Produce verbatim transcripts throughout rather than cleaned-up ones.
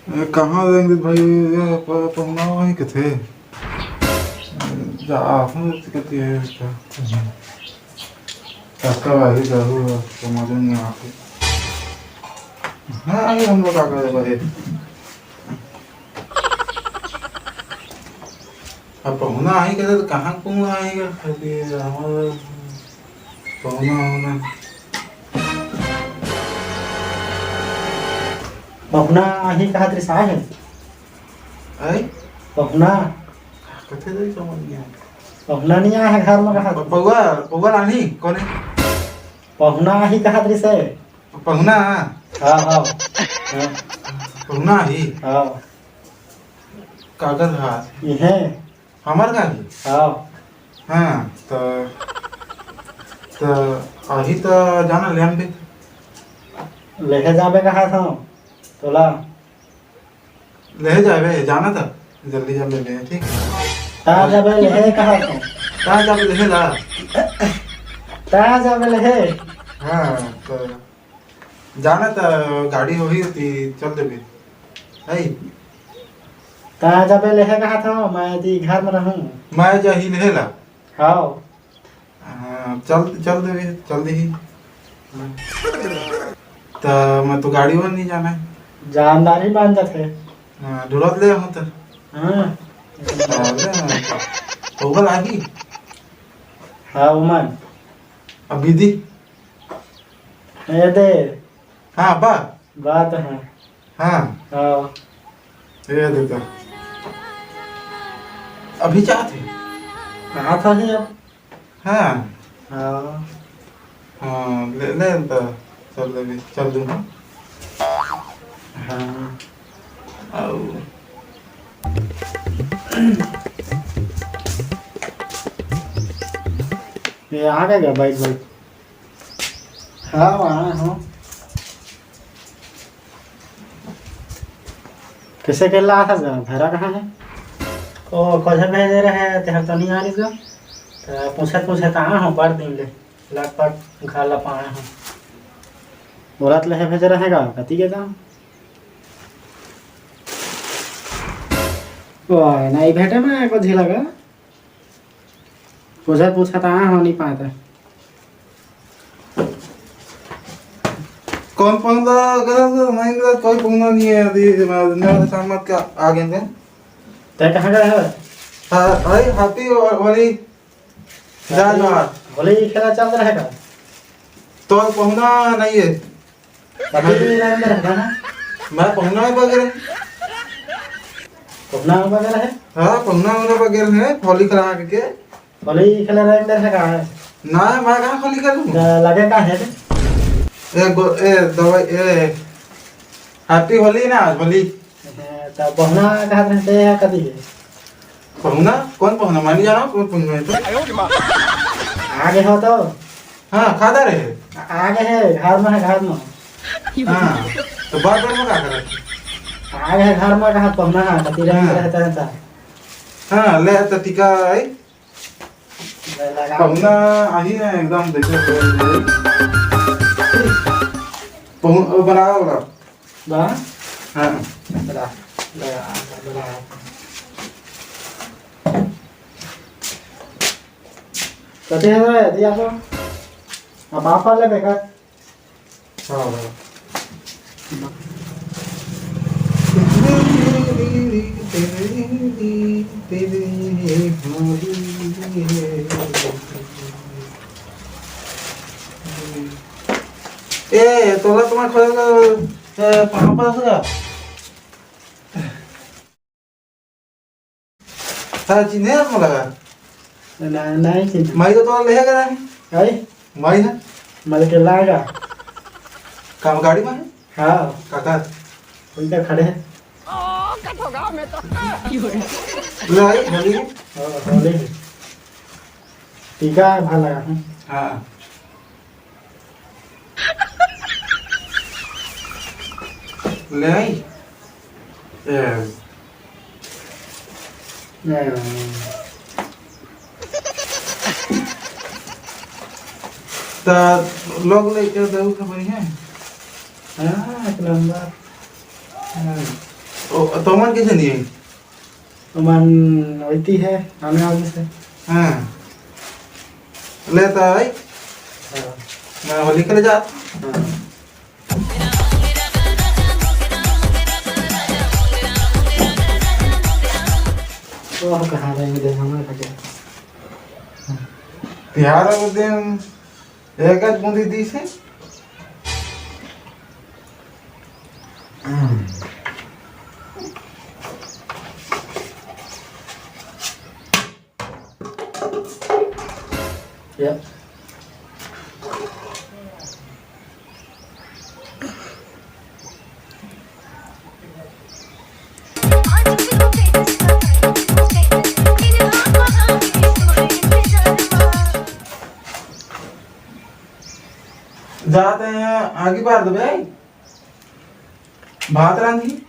ए, कहाँ लेंगे भाई? ये प-, पहुना वहीं के थे। जा, आप हम कति है इसका। कतका भाई जाहू, समझ में नहीं आते। हाँ, ये हम लोग आ गए भाई। अब पहुना आही के तो कहाँ पहुना आही के? अभी हमारा पहुना होना। पहुना आही कहा तरी साहे? आई? पहुना। कथे दे समझ नहीं आया। पहुना नहीं आया है घर में कहा? प-, पौआ, पौआ रानी, कौन है? पहुना आही कहा तरी से? पहुना? हाँ, हाँ। हाँ। पहुना आही? हाँ। काकर हाथ? ये है। हमर घर ही? हाँ। हाँ, त, त आही त जाना ले आनबे। लेहे जाबे कहा था तोला। लेहे जाबे, जाना त जल्दी जल्दी ले, ठीक? ता जाबे लेहे कहा था। ता जाबे लेहे ला। ता जाबे लेहे। हाँ, त जाना त गाड़ी होही ती चल देबे। है? ता जाबे लेहे कहा था, मैं ती घर में रहूँ। मैं जाही लेहे ला। हाँ। हाँ, चल, चल देबे, चल देही। त मैं तो गाड़ी में नहीं जाना है। जानदारी मान जाथे। हाँ, ढुलत ले हूँ त। हाँ। हाँ, ले हूँ त। ओकर आही? हाँ, उमन। अब विधि? ए दे। हाँ, बा। बात है। हाँ। हाँ। ए दे तो। अभी चाहत है? कहाँ था ही अब? हाँ। हाँ। हाँ, ले, ले तो। चल ले भी, चल दूँ। हाँ। आओ। ये आ गया क्या बाइक, बाइक? हाँ, वहाँ हूँ। कैसे के ला था गा? भैरा कहाँ है? ओ, कौन भेजे रहे, तेहर तो नहीं आ रही गा। तो पूछत, पूछत आया हूँ, बड़ दिन ले। लटपट घर ला पाए हूँ। औरत ले भेजे रहेगा, कति के दाम? ओ, नहीं भेटे मैं, को झिला गा। पूछत पूछत आया हो, नहीं पाता। कौन पहुंचा? अगर तो नहीं मिला, कोई पहुंचा नहीं है अभी। मैं, मैं शाम का आ गए थे। तै कहाँ गया है? हाँ, अरे, happy होली। जा, जा। होली खेला चल रहा है का? तो पहुंचा नहीं है। अभी भी रंग में रहता ना? मैं पहुना वगैरह। पहुना वगैरह है? हाँ, पहुना वगैरह वगैरह है, होली करा के। होली खेले रंग में रहता है? ना, मैं कहाँ होली खेलूँ? ल-, लगे का है रे? ए, गो-, ए, दवाई, ए, happy होली ना, होली। हाँ, तो पहुना कहाँ रहते हैं, कभी है? पहुना? कौन पहुना? मैं नहीं जाना, कौन पहुना है तो? आगे हो तो? हाँ, खादा रहे। आगे है, घर में है, घर में। हाँ, तो बार बार में का करत? आगे है, घर में कहाँ पहुना है, कति रंग हाँ। रहता है ता। हाँ, ले तो टीका आई। ले लगा। पहुना आही है एकदम, देखो। पहु-, बनाओ, बनाओ। बा? हाँ। बड़ा, बड़ा, बड़ा। कते है रे, दिया तो? अब आप ले बेकार। हाँ, हाँ। ए, तोला तुम्हारे खोल, ए, पापा से। हाँ, चिन्हे आप मोला का? ना, नहीं चिन्हे। माई तो तोला लेहे करा है। आई? माई ना? माई के लाएगा। काम गाड़ी में है? हाँ। काका? उनका खड़े हैं। ले आई, होली है। हाँ, होली है। टीका है, भा लगा है। हाँ। ले आई? ए। ए। त लोग लेके दऊ के बढ़िया है। हाँ, एक नंबर। हाँ। ओ, तो मन कैसे नहीं है? तो मन वैती है, आने वाले से। हाँ। ले तो आई। हाँ। मैं होली खेले जात। हाँ। तो अब कहाँ रहेंगे, देख हमारे खटे। तिहार के दिन एक आध बूंदी दी से। या। जाते हैं, आगे बार दबे। भात रांधी।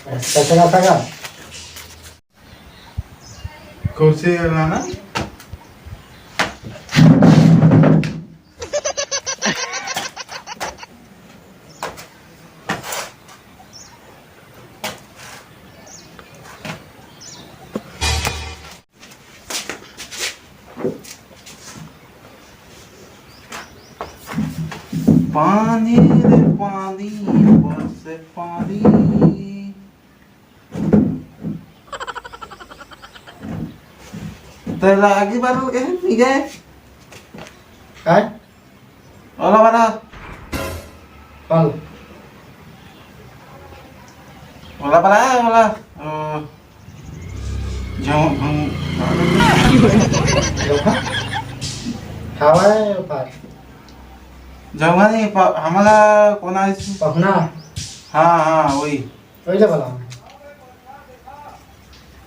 अच्छा, चला था का? कुर्सी लाना। पानी रे पानी, बस पानी। तेला आगी बार के है, नहीं गए? काय? ओला वाला। कौन? ओला वाला है, ओला। अ, जो हम हवा है, पार। जमा नहीं, प-, हमारा कौन आइस? पहुना। हाँ, हाँ, वही। वही ला वाला।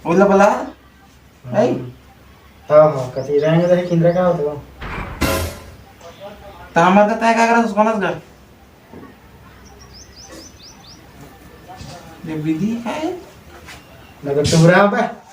वही ला वाला? नहीं। हाँ, हाँ, कति रहेंगे तो किंद्रा का होता। तो हमारे तो तय का करा, उसको ना कर। ये विधि है। ना तो टुरा बे।